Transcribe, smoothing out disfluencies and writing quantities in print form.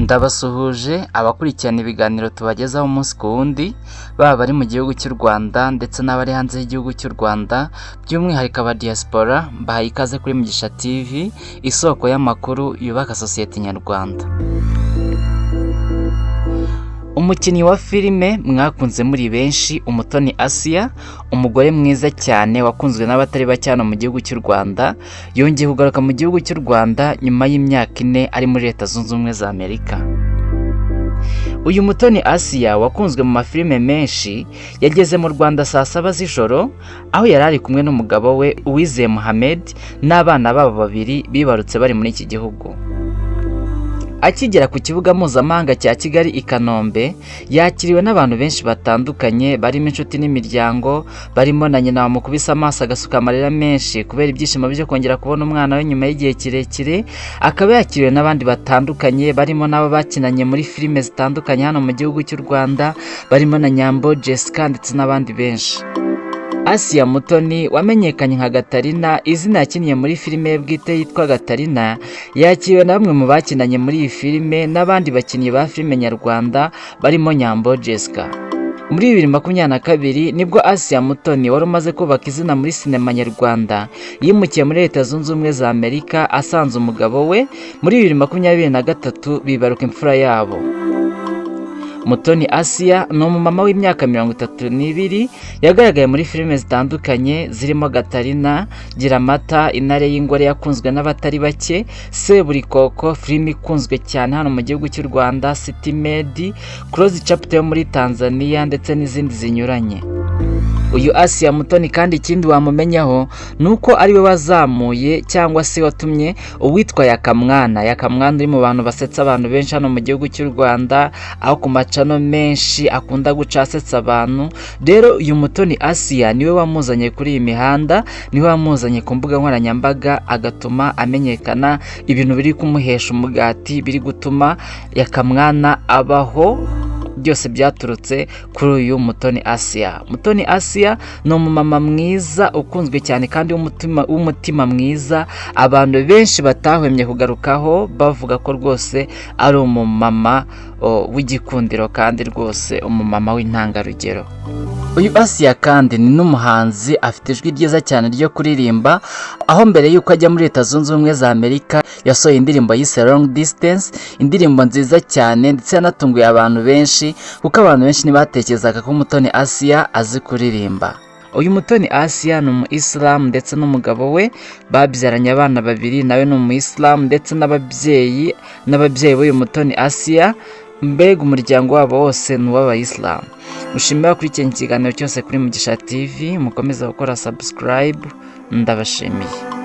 Ndabasuhuje abakurikirana ibiganiro tubagezaho umunsi ku wundi, baba abari mu gihugu cy'u Rwanda ndetse n'abari hanze y'igihugu cy'u Rwanda, by'umwihariko aba diaspora, mbahaye ikaze kuri Mugisha TV, isoko y'amakuru yubaka sosiyete nyarwanda. Umukinnyi wa filime mwakunze muri benshi, Umutoni Asia, umugore mwiza cyane wakunzwe n'abatari bake hano mu gihugu cy'u Rwanda, yongeye kugaruka mu gihugu cy'u Rwanda nyuma y'imyaka 4 ari muri Leta Zunze Ubumwe za Amerika. Uyu Mutoni Asia wakunzwe mu mafilime menshi, yageze mu Rwanda saa 7 z'ijoro, aho yari ari kumwe n'umugabo we Uwizeye Mohamed n'abana babo babiri bibarutse bari muri iki gihugu. Akigera ku kibuga mpuzamahanga cya Kigali i Kanombe, yakiriwe n'abantu benshi batandukanye barimo inshuti n'imiryango, barimo na nyina wamukubise amaso agasuka amarira menshi kubera ibyishimo byo kongera kubona umwana we nyuma y'igihe kirekire, akaba yakiriwe n'abandi batandukanye barimo n'abo bakinanye muri filime zitandukanye hano mu gihugu cy'u Rwanda, barimo na Nyambo Jessica ndetse n'abandi benshi. Asia Mutoni wamenyekanye nka Gatarina, izina yakiniye muri filime ye bwite yitwa Gatarina, yakiriwe na bamwe mu bakinanye muri iyi filime n'abandi bakinnyi ba filime nyarwanda barimo Nyambo Jessica. Muri 2022 nibwo Asia Mutoni wari umaze kubaka izina muri sinema nyarwanda yimukiye muri Leta Zunze Ubumwe za Amerika asanze umugabo we, muri 2023 bibaruka imfura yabo. Mutoni Asia ni umumama w'imyaka 32, yagaragaye muri filime zitandukanye zirimo Gatarina, Giramata, Intare y'Ingore yakunzwe n'abatari bake, Seburikoko, filime ikunzwe cyane hano mu gihugu cy'u Rwanda, City Maid, Close Chapter yo muri Tanzania ndetse n'izindi zinyuranye. Uyu Asia Mutoni kandi ikindi wamumenyaho ni uko ari we wazamuye cyangwa se watumye uwitwa Yakamwana, Yakamwana uri mu bantu basetsa abantu benshi hano mu gihugu cy'u Rwanda, aho ku macano menshi akunda guca asetsa abantu. Rero uyu Mutoni Asia niwe wamuzanye kuri iyi mihanda, niwe wamuzanye ku mbuga nkoranyambaga agatuma amenyekana, ibintu biri kumuhesha umugati, biri gutuma Yakamwana abaho, byose byaturutse kuri uyu Mutoni Asia. Mutoni Asia ni umumama mwiza ukunzwe cyane kandi w'umutima mwiza, abantu benshi batahwemye kugarukaho bavuga ko rwose ari umumama w'igikundiro kandi rwose umumama w'intangarugero. Uyu Asia kandi ni n'umuhanzi, afite ijwi ryiza cyane ryo kuririmba, aho mbere y'uko ajya muri Leta Zunze Ubumwe za Amerika yasohoye indirimbo yise Long Distance, indirimbo nziza cyane ndetse yanatunguye abantu benshi kuko abantu benshi ntibatekerezaga ko Mutoni Asia azi kuririmba. Uyu Mutoni Asia ni umu Isilamu ndetse n'umugabo we babyaranye abana babiri, nawe ni umuyisilamu ndetse n'ababyeyi b'uyu Mutoni Asia, mbega umuryango wabo wose ni uw'abayisilamu. Mushimire abakurikiranye ikiganiro cyose kuri Mugisha TV, mukomeze gukora subscribe, ndabashimiye.